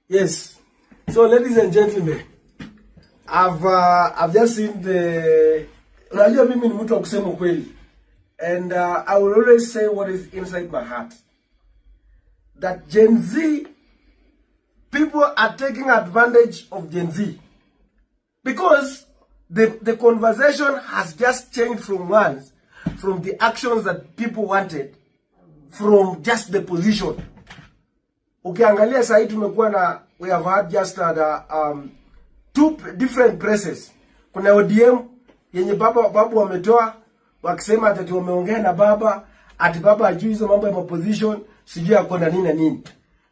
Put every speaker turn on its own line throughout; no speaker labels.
Yes. So, ladies and gentlemen, I've just seen the. Unajua mimi ni mtu wa kusema ukweli. And I will always say what is inside my heart. That Gen Z, people are taking advantage of Gen Z. Because the conversation has just changed from the actions that people wanted, from just the position. Ukiangalia sahii tumekuwa na, we have had just two different presses. Kuna ODM yenye baba babu wametoa wakisema ati wameongea na baba, ati baba ajui hizo mambo ya opposition, sijui ako na nini na nini.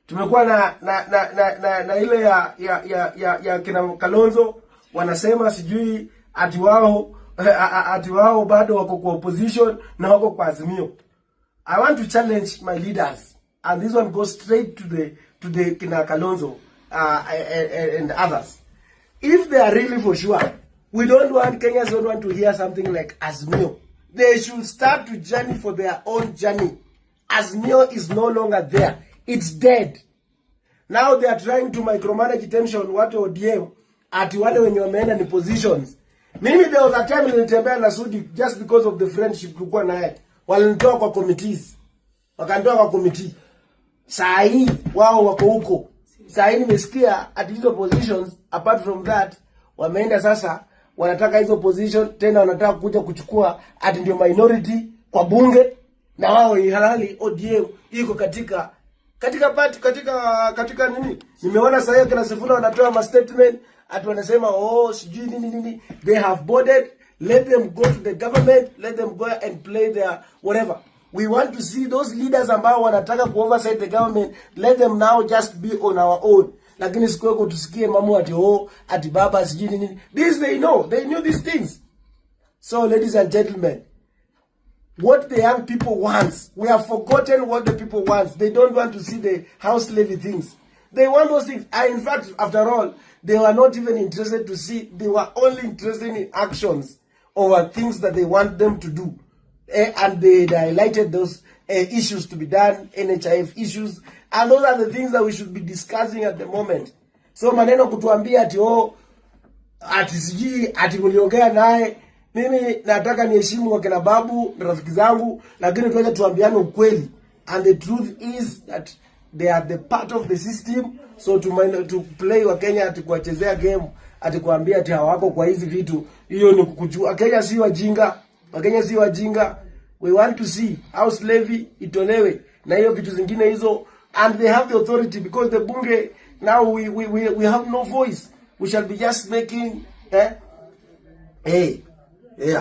Tumekuwa na ile ya kina Kalonzo, wanasema sijui ati wao bado wako kwa opposition na wako kwa Azimio. I want to challenge my leaders, and this one goes straight to the kina Kalonzo and others. If they are really for sure, we don't want Kenyans don't want to hear something like Azimio. They should start to journey for their own journey. Azimio is no longer there. It's dead. Now they are trying to micromanage tension watu ODM, ati wale wenye wameenda ni positions. Mimi there was a time nilitembea na Sudi just because of the friendship tulikuwa naye. Walinitoa kwa committees. Wakanitoa kwa committee. Saa hii wao wako huko. Saa hii nimesikia ati hizo positions, apart from that, wameenda sasa wanataka hizo position tena, wanataka kuja kuchukua ati ndio minority kwa bunge, na wao ilhali ODM iko katika party, katika nini. Nimeona sasa hiyo kina Sifuna wanatoa ma statement ati wanasema, "Oh, sijui nini nini." They have boarded. Let them go to the government, let them go and play their whatever. We want to see those leaders ambao wanataka ku oversight the government. Let them now just be on our own, lakini sikuweko tusikie mamu ati, oh, ati baba sijui nini. This they know, they knew these things. So, ladies and gentlemen, what the young people wants, we have forgotten what the people want. They don't want to see the house levy things. They want those things. In fact, after all, they were not even interested to see. They were only interested in actions over things that they want them to do. And they highlighted those issues to be done, NHIF issues, and those are the things that we should be discussing at the moment. So maneno kutuambia ati, oh, ati sijui ati mliongea naye, mimi nataka niheshimu wakina babu na rafiki zangu, lakini tuache tuambiane ukweli, and the truth is that they are the part of the system. So to play Wakenya ati kuwachezea game, ati kuambia ati hawako kwa hizi vitu, hiyo ni kujua Kenya si wajinga. Wakenya si wajinga. We want to see house levy itolewe na hiyo vitu zingine hizo, and they have the authority because the bunge now, we have no voice. We shall be just making, eh? Hey, yeah.